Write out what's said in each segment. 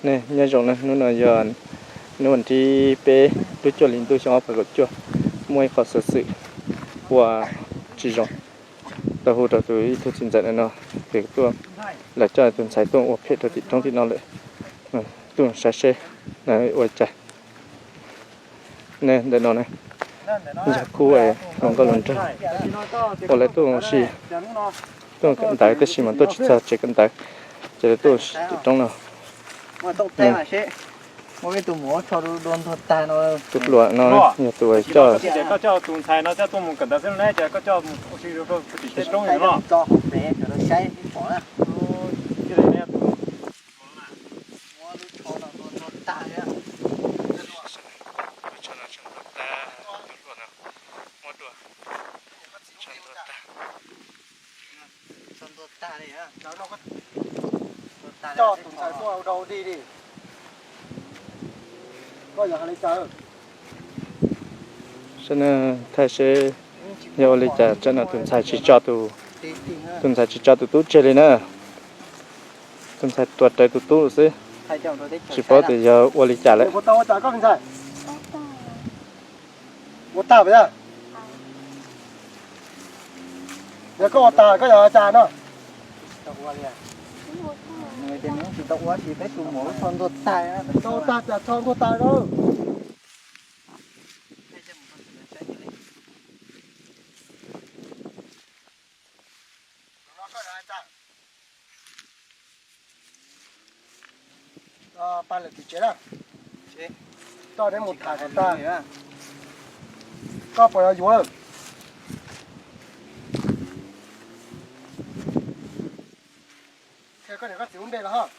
Nej nyob zoo na, hnub no yog hnub vas thib peb lub cuaj hli ntuj xyoo ob phav kaum cuaj, muaj ib qho xov xwm uas tsis zoo tau hu rau tus ib tug txiv ntxawm ntawm no, ces tuaj, lawv coj tus ntxhais tuaj ua phem rau tim roob tim no lawm, tuaj saib seb ua cas. Ne, ntawm no ne, yog khub hluas nkauj hluas nraug uas lawv tuaj ua si, tuaj kawm ntawv tab sis mas tuaj tsis txog tsev kawm ntawv, ces lawv tuaj tim roob no. Tus hluas no yog tus coj, coj tus ntxhais tuaj ua dau dig li. Koj yog hais li cas? Saib na, thaij seb yog ua li cas, tsam no tus ntxhais tsis tso, tus ntxhais tsis tso tus tub tseg li na. Tus ntxhais tuav rawv tus tub xwb, tsis paub tias yog ua li cas lawm. Ua tag, yog koj ua tag koj yog cas no? Tau tag cas tso ntuag tas lawm. Pab lawv tim tsev na, koj neb mus tham kom tag, koj puas yuav yuav? Koj niam koj txiv lub npe los?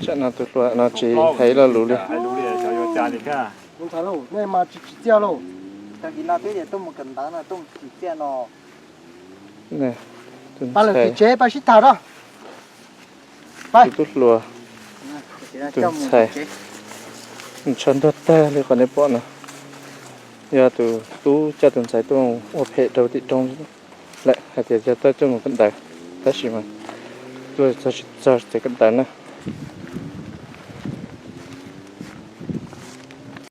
Tsam no tus hluas no tsis hais lo lus li. Tus ntxhais lauj, nej mas tsis tsim txiaj lauj. Tag kis no twb tias tuaj mus kawm ntawv no tuaj mus tsim txiaj no. Pab lawv tim tsev pab sib tham na. Tus tub hluas, tus ntxhais, ntshaw ntuag tag li qhov nej pom no. Yog tus tub coj tus ntxhais tuaj ua phem rau tim roob lawm, hais tias yog tuaj mus kawm ntawv, tab sis mas tuaj txog tsis txog tsev kawm ntawv na.